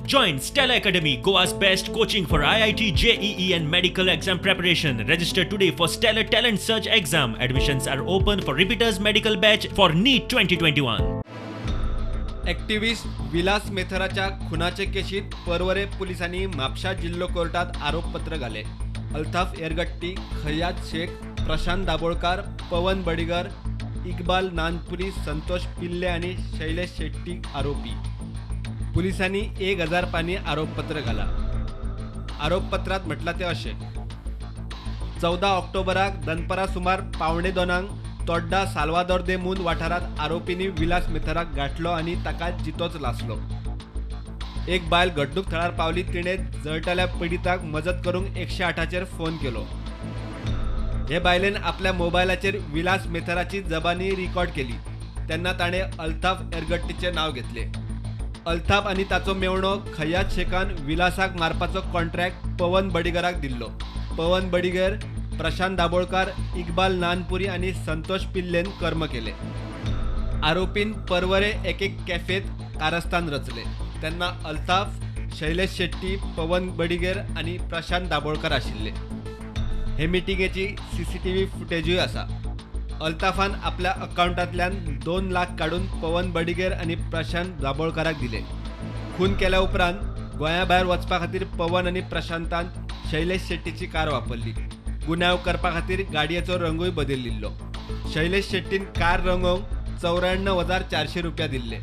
Join Stellar Academy, Goa's best coaching for IIT, JEE and medical exam preparation. Register today for Stellar Talent Search exam. Admissions are open for repeaters medical batch for NEET 2021. Activist Vilas मेथराच्या खुनाचे केशीत पर्वरे पुलिसांनी म्हापशा जिल्लो कोर्टात आरोपपत्र घाले. अल्ताफ एरगट्टी, खयात शेख, प्रशांत दाबोळकार, पवन बडिगर, इक्बाल नानपुरी, संतोष पिल्ले आनी शैलेश शेट्टी आरोपी. पुलिसांनी 1000 पानी आरोपपत्र घाला. आरोपपत्रात म्हटलां तें अशें: 14 ऑक्टोबराक दनपरां सुमार 1:45 तोड्डा साल्वादोर दे मून वाठारांत आरोपींनी विलास मेथराक गांठलो आनी ताका जितोच लासलो. एक बायल घडणूक थळार पावली. तिणें जळटल्या पिडिताक मजत करूंक 108चेर फोन केलो. हे बायलेन आपल्या मोबायलाचेर विलास मेथराची जबानी रिकॉर्ड केली. तेन्ना ताणें अल्ताफ एरगट्टीचें नांव घेतलें. अल्ताफ आनी ताचो मेवणो खयात शेखान विलासाक मारपाचो कॉन्ट्रॅक्ट पवन बडिगराक दिल्लो. पवन बडिगर, प्रशांत दाबोळकार, इक्बाल नानपुरी आनी संतोष पिल्लेन कर्म केले. आरोपीन पर्वरे एके कॅफेत कारस्थान रचले. तेन्ना अल्ताफ, शैलेश शेट्टी, पवन बडिगेर आनी प्रशांत दाबोळकर आशिल्ले. हे मिटिंगेची सीसीटीव्ही फुटेजूय आसा. अल्ताफान आपल्या अकाउंटांतल्यान 2 लाख काडून पवन बडिगेर आनी प्रशांत दाबोळकाराक दिले. खून केल्या उपरांत गोंया भायर वचपा खातीर पवन आनी प्रशांतान शैलेश शेट्टीची कार वापरली. गुन्यांव करपा खातीर गाडयेचो रंगूय बदलिल्लो. शैलेश शेट्टीन कार रंगोवंक 94,400 रुपया दिल्ले.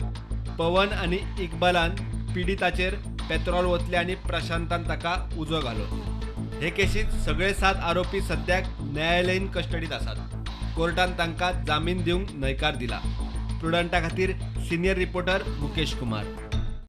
पवन आनी इक्बालान पिडिताचेर पेत्रोल ओतले आनी प्रशांतान ताका उजो घालो. हे केशींत सगळे 7 आरोपी सद्याक न्यायालयीन कस्टडीत आसात. कोर्टान तांकां जामीन दिवंक न्हयकार दिला. प्रुडंटा खातीर सिनियर रिपोर्टर मुकेश कुमार.